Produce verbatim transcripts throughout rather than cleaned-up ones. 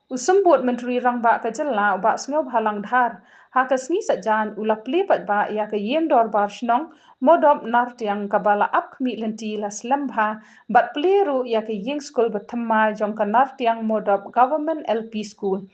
U Symbud Myntri Rangbah ka jylla u Bah Sniawbhalang Dhar, ha ka sngi Saitjaiñ u la plie paidbah ïa ka ïing dorbar shnong Modop Nartiang kaba la ap khmih lynti la slem bha, bad plie ruh ïa ka ïing skul ba thymmai jong ka Nartiang Modop Government L P School.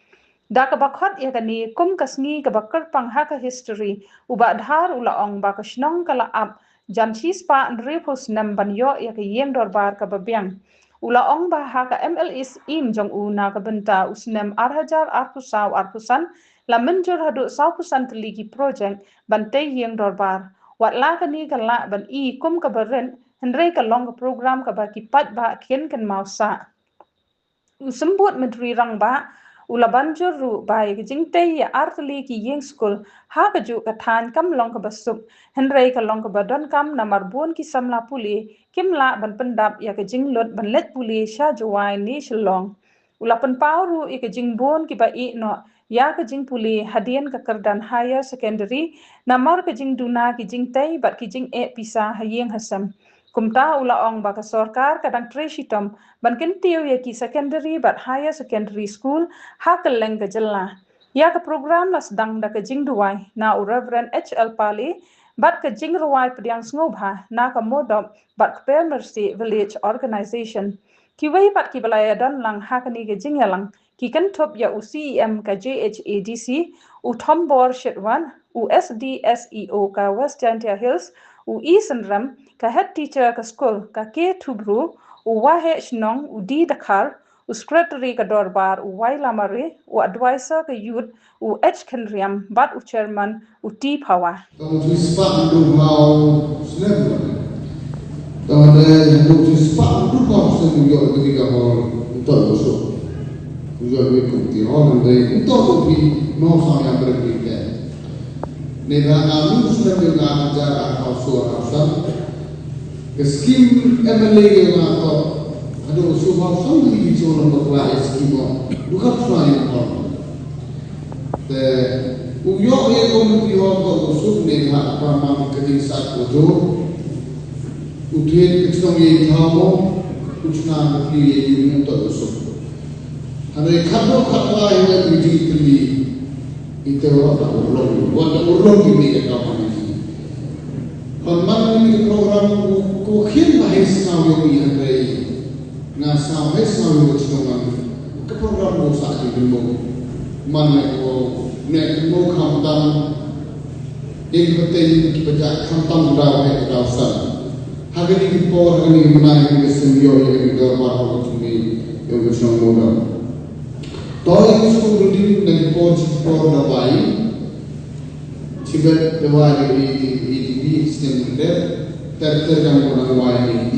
Da kaba khot ïa kane kum ka sngi kaba kyrpang ha ka history, u Bah Dhar u la ong ba ka shnong ka la ap jan shispah hynriewphew snem ban ïoh ïa ka ïing dorbar kaba biang. U la ong ba ha ka M L A syiem jong u na ka bynta u snem ar hajar arphew saw arphew san la mynjur haduh sawphew san tylli ki projek ban tei ïing dorbar. Wat la kane ka lah ban i kum kaba rit, hynrei ka long ka program kaba ki paidbah kin kynmaw sah. U Symbud Myntri Rangbah u la ban jur ruh ba ïa ka jingtei ïa ar tylli ki ïing skul ha kajuh ka thaiñ kam long kaba suk, hynrei ka long kaba donkam namar bun ki samla pule kim lah ban pyndap ïa ka jinglut ban leit pule sha Jowai ne Shillong. U la pynpaw ruh ïa ka jingbun kiba ïeh noh ïa ka jingpule hadien ka kyrdan higher secondary namar ka jingduna ki jingtei bad ki jingeh pisa ha ïing ha sem. Kumta u la ong ba ka sorkar ka dang trei shitom ban kyntiew ïa ki secondary bad higher secondary school ha kylleng ka jylla. Ïa ka program la sdang da ka jingduwai na u Reverend H L Pale bad ka jingrwai pdiang sngewbha na ka Modop bad Kper Mercy Village Organization. Kiwei pat kiba la ïadon lang ha kane ka jingïalang ki kynthup ïa u C E M ka J H A D C, u Thombor Shetwan, u S D S E O ka West Jaintia Hills, u E Synrem, ka head teacher ka skul ka K Thubru, u Waheh Shnong u D Dkhar, u secretary ka dorbar u Y Lamare, u advisor ka youth u H Kynriam bad u chairman u T Phawa. Tang u shispah hynriewphew snem. Tang u shispah hynriewphew snem u ïoh ïa kane ka hall, u toh u suk. U ïoh ïa ka community hall hynrei u toh u phi mo sang ïa bret ni te. Neibhah ka u snem ïa nga hajar arphew saw arphew san. Ka skim M L A ïa nga toh haduh u suk hall san li ki shu long bakla ïa skim mo. Du khap shuwa ïa hall. Te u ïoh ïa ka community hall toh u suk ne ha ka man ka jingsat ko jo. U thied ka chnong ïa i thaw mo, u chna ka pli ïa i mo toh u suk. Hynrei khatduh khatwai hynrei u jingtylli. Ite wa ta urlong, wa ta urlong ki ne ka man ki. Ban man ni ka program ko, ko khian la hei sngaw ïa i hynrei. Nga sngaw hei sngaw ïa ka chnong ngan. Ka program ko sa ki mo. Man ne ko, ne ko khamtam. Ïa ki pateng ki pajak khamtam u daw heh u daw san. Ha kane ki por, ha kane ki bnai, ha kane ki snem ïoh ïa kane ki dorbar ha ka jong ngi, ïa ka jong u dang. To ïa ka school building na ki por shi por da wai. Shibit da wai ïa ka A D B, snem ka dep. Ter ter kam ko nang wai ïa ka A D B.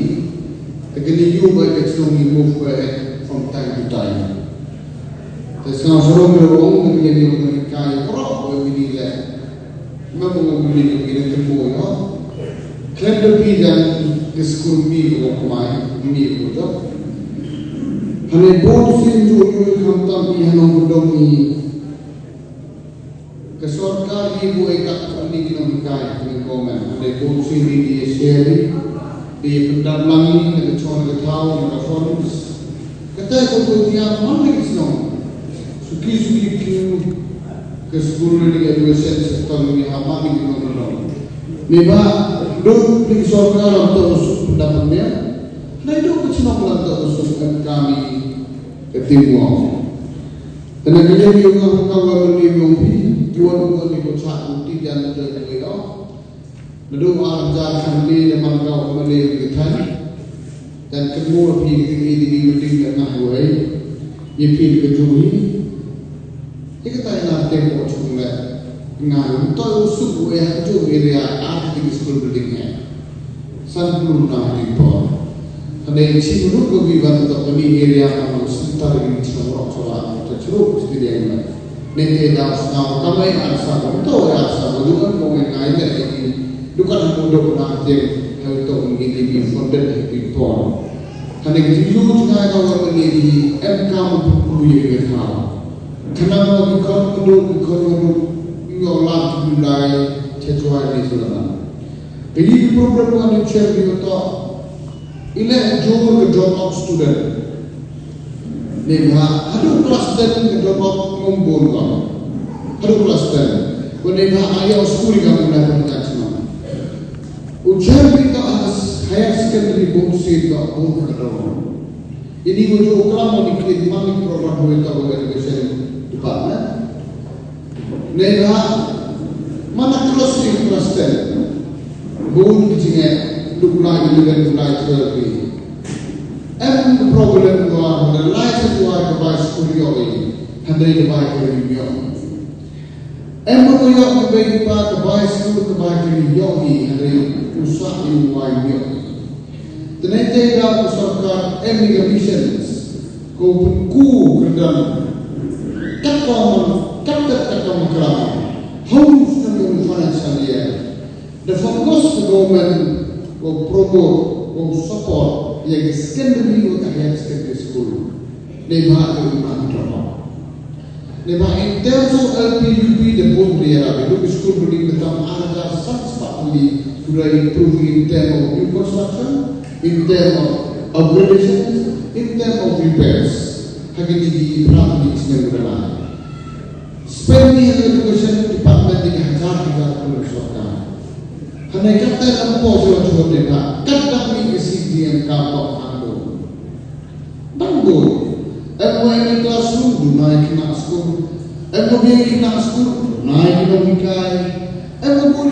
Te kane ïoh ba ka jong ngi move ahead from time to time. Te sngewsarong ïa u ong ngi ïa ïoh ngi kai baroh ïa kine leh. Mem u mih u mih u mih u mih. Khlem da phi jan ki skul mih u kmai, mih u dok. Hane bun sien ju ju khamtam i hanong kdong i. Ka sorkar i bu ai kat ni ki nonghikai ni komen. Hane bun sien ni di share di. Di pyndap lang i na ka chon ka thaw na ka funds. Kata ka tu tiang man ni ki shnong. Suki suki ki Ka skul ni ka education sector ni ha ma ni no no. Ni ba duk ni sorkar lam to usuk dapat dia. Ni duk ka chnong lam to usuk kan kami ka Timor. Tena kini ni yung ka wa ni yung pi, yuan ko ni ko cha ko ti jan to ni ko. Naduh ar hajar khyndai da man ka U M L A ka thaiñ. Kan kynmaw phi ka dei ka dei ka dei ka nah wei. Ïa phi ka jong hi. Ïa ka tai na tem ko chung le. Nga to u suk wei ha ka jong area ar ka dei school building he. San pulu na dei por. Hynrei chi manu ko bi ban to ka ni area ka ma center ka ni chung rok chwa to chru stadium le. Nete da sngaw kamai an sa ko to ya sa ko dukan ko ngai ngai le ni dukan ko do na tem ha to ngi ni bi fonded ha bi por. Hane ki lu ngai ka wa ni ni em kam ko ye ye ka. Kana ko ki kon ko do ki kon ko do yo la ki lai che chwa ni so la. Ka yi program ko ni cher ni to ile jo ko drop out student. Neibhah haduh klas ten ka drop out ngam bun ko. Haduh klas ten. Ko neibhah ïa u skul ka mula ka ka chma. U jar bi ka higher secondary bun si ka bun ka drop out. Ini wuju ukram ni kit mani program hui ka education department. Neibhah man la klas six, klas ten. Bun ki jingeh, duk lai eleven, duk lai twelve. Em problem wa, da lai sa tuwa ka bai skul ïohi, hynrei da bai ka ri ïohi. Em ma ko ïoh ka bai pa ka bai skul ka bai ka ri ïohi, hynrei u sah ïa u bai ïohi. Te nangta ka sorkar em ni ka missions ko pynku kyrdan. Kat ko man, kat kat kat ko man kyrdan. How is the financial year? The focus the government ko promote ko support ïa ka secondary ko ka higher secondary school. Neibhah ka u man drop out. Neibhah in terms of L P U P, the both area, we look school building, the tam another such family, to improve in terms of new construction, in terms of upgradations, in terms of repairs. Hagi ni di primary school building. Spending in education department di hajar hajar klur sorkar. Hynrei kata lam po jo jo neibhah, kata ni C D M ka pok hango. Bang bun. Em wa em classroom, dunai khynnah skul. Em wa biang khynnah skul, dunai khynnah hikai. Em wa bun.